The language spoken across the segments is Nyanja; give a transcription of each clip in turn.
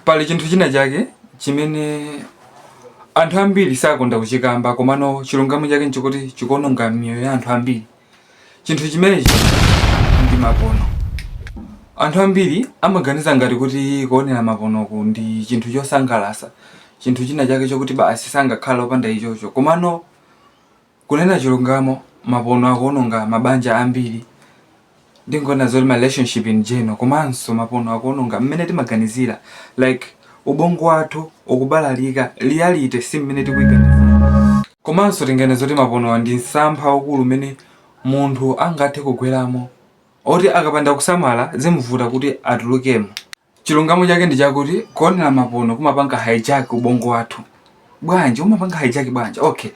Pali chinthu china chake chimene anthu ambiri sakonda kuchikamba, komano chilungamo chake nchikuti chikuononga miyoyo ya anthu ambiri. Chinthu chimenechi ndi mapono. Anthu ambiri amaganiza ngati kuti kuonera maponoku ndi chinthu chosangalatsa, chinthu china chake chokuti basi sangakhala opanda ichocho. Komano kunena chilungamo, mapono akuononga mabanja ambiri, ndingonena zoti ma relationship in general. Komanso mapono akuononga mmene timaganizira, like ubongo wathu ukubalalika, reality si mmene tikuiganizira. Komanso tinganene zoti maponowa ndi msampha waukulu umene munthu angathe kugweramo, oti akapanda kusamala zimuvuta kuti atulukemo. Chilungamo chake ndi chakuti kuonera mapono kumapanga hijack ubongo wathu. Bwanji umapanga hijack bwanji? Okay,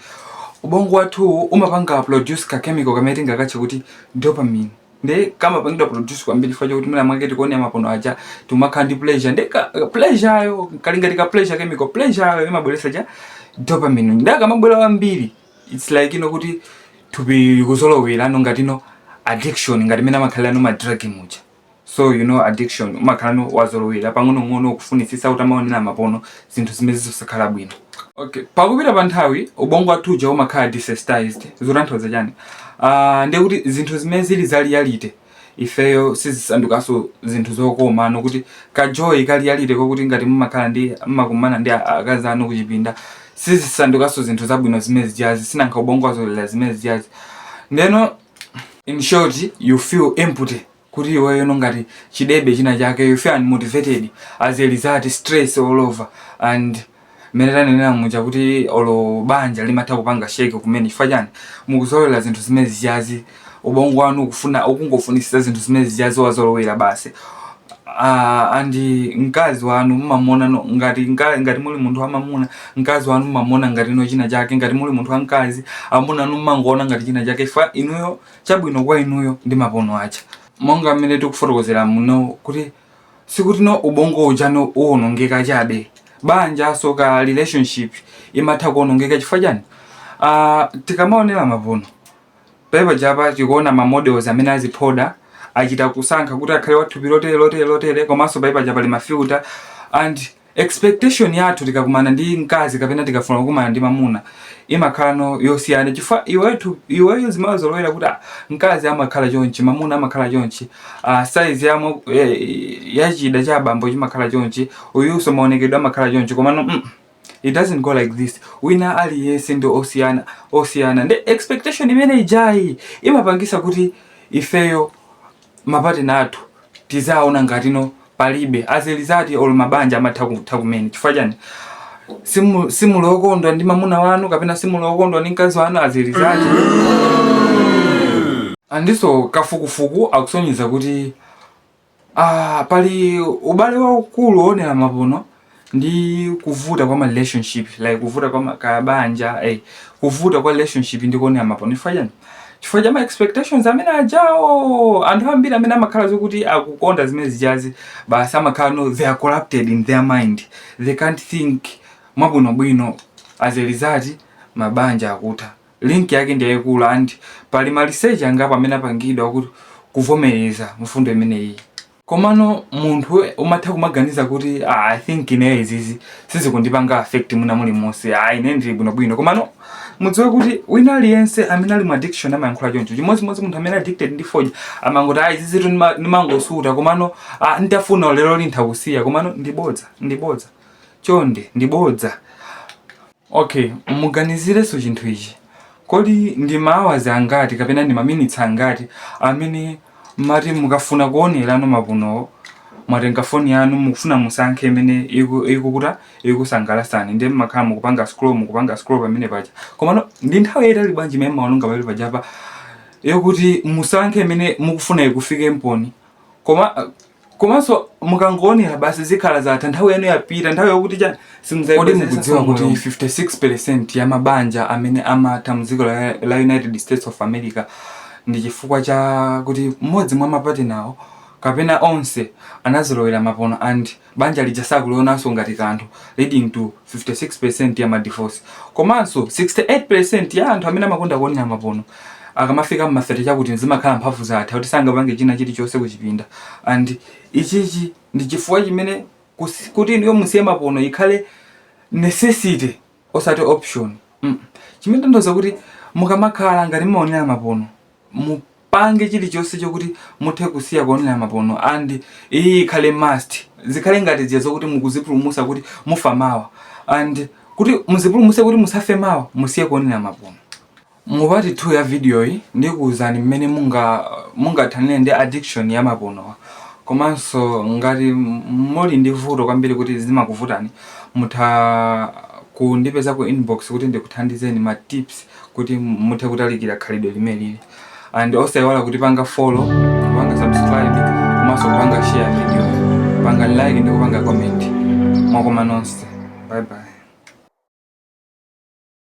ubongo wathu umapanga produce ka chemical kamene tingakatche kuti dopamine. Ndi kamapangidwa produce kwambiri chifukwa chokuti mwina mwake tikuonera mapono aja, timakhala ndi pleasure. Ndi ka pleasure ayo kali ngati ka pleasure chemical. Pleasure ayo imabweretsa cha dopamine. Ndi akamabwera kwambiri, it's like ino kuti thupi likuzolowera ano ngati ino addiction, ngati mene amakhalira no ma drug muja. So you know addiction, umakhala no wazolowera pang'onong'ono kufunitsitsa kuti amaonera mapono, zinthu zimene zosakhala bwino. Okay, pakupita pa nthawi ubongo wathu uja umakhala desensitized. Zotanthauza chani? Ndiye kuti zinthu zimene zili za reality ifeyo sizisandukanso zinthu zokoma, no kuti ka joy ka reality kokuti ngati mumakhala ndi mmakumana ndi akazi anu kuchipinda, sizisandukanso zinthu zabwino zimene zijazi, sinankha ubongo wazolowera zimene zijazi. Ndeno in short, you feel empty, kuti iweyo no ngati chidebe china chake. You feel unmotivated. As a result, stress all over. And mmene tanenera muja kuti olo banja limatha kupanga shake kumene. Chifukwa chani? Mukuzolowera zinthu zimene zijazi, ubongo wanu ukufuna, ukungofunisisa zinthu zimene zijazi, wazolowera basi. And mkazi wanu mumamona no, ngati ngati muli munthu wamamuna, mkazi wanu mumamona ngati no china chake. Ngati muli munthu wamkazi, amuna anu mmangoona ngati china chake. Fa inuyo chabwino kwa inuyo ndi mapono aja. Monga mmene tikufotokozera muno kuti sikuti no ubongo uja no uwonongeka chabe, banja so ka relationship imatha kuwonongeka. Chifukwa chani? Tikamaonera mapono pepa japa, tikuona ma models amene aziphoda, achita kusankha kuti akhale wathupi lotere, lotere, lotere. Komanso pepa japa pali ma filter. And expectation yathu tikakumana ndi mkazi kapena tikafuna kukumana ndi mamuna imakhala no yosiyana, chifukwa iwetu iweyo zimazolowera kuti ah, mkazi amakhala chonchi, mamuna amakhala chonchi, size yamo ya chida cha abambo chimakhala chonchi, uyuso maonekedwe amakhala chonchi. Komano it doesn't go like this. Wina aliyense ndi osiyana osiyana. Ndi expectation imene ijayi imapangisa kuti ifeyo ma partner athu tizaona ngatino palibe. As a result, olo mabanja amatha kutha kumene. Chifukwa chani? Simuli okondwa ndi mamuna wanu kapena simuli okondwa ndi mkazi wanu as a result. Andiso kafukufuku akusonyeza kuti pali ubale waukulu woonera mapono ndi kuvuta kwa ma relationship, like kuvuta kwa ka banja, kuvuta kwa relationship ndi kuonera mapono. Chifukwa chani? Chifukwa cha ma expectations amene ajawo. Anthu ambiri amene amakhala zokuti akukonda zimene zijazi, basi amakhala no they are corrupted in their mind, they can't think mwabwinobwino. As a result, mabanja akutha. Link yake ndi yayikulu, and pali ma research angapo amene apangidwa kuti kuvomereza mfundo imeneyi. Komano munthu umatha kumaganiza kuti ah, I think ine izizi sizikundipanga affect muna mulimonse, ah, ine ndili bwinobwino. Komano mudziwe kuti wina aliyense amene ali mu addiction amayankhula choncho. Chimodzimodzi munthu amene addicted ndi fodya amangoti ah, izizitu ndimangosuta, komano ah, nditafuna lero lintha kusiya. Komano ndibodza, ndibodza, chonde, ndibodza. Okay, muganizirenso chinthu ichi: kodi ndi ma hours angati kapena ndi ma minutes angati amene mati mukafuna kuonerano maponowo, mwatenga foni yanu, mukufuna musankhe imene ikukuta ikusangalasani, ndiye mmakhala mukupanga scroll, mukupanga scroll pamene paja? Komano ndi nthawi yayitali bwanji imene maononga pamene pajapa yokuti musankhe imene mukufuna ikufike mponi? Koma komanso mukangoonera basi, zikhala zatha, nthawi yanu yapita, nthawi yokuti chani? Kodi mukudziwa kuti 56% ya mabanja amene amatha mdziko la United States of America ndi chifukwa cha kuti mmodzi mwa ma partner awo kapena onse anazolowera mapono, and banja lija sakulionanso ngati kanthu, leading to 56% ya ma divorce? Komanso 68% ya anthu amene amakonda kuonera mapono akamafika mma 30 chakuti zimakhala mphamvu zatha, kuti sangapange china chilichonse kuchipinda. And ichichi ndi chifukwa chimene Kuti inuyo musiye mapono ikhale necessity osati option. Chimene tanthauza kuti mukamakhala ngati mumaonera mapono, mupange chilichonse chokuti muthe kusiya kuonera mapono, and iyi ikhale must, zikhale ngati zija zokuti mukuzipulumusa kuti mufa mawa, and kuti muzipulumuse kuti musafe mawa, musiye kuonera mapono. Mu part 2 ya video iyi ndikuwuzani mmene mungathanire ndi addiction ya maponowa, komanso ngati muli ndi vuto kwambiri kuti zimakuvutani, mutha kundipeza ku inbox kuti ndikuthandizeni ma tips kuti muthe kutalikira khalidwe limene lili. And osayiwala kuti panga follow, kupanga subscribe, komanso kupanga share video, panga like ndi kupanga comment. Mwakoma nonse, bye bye.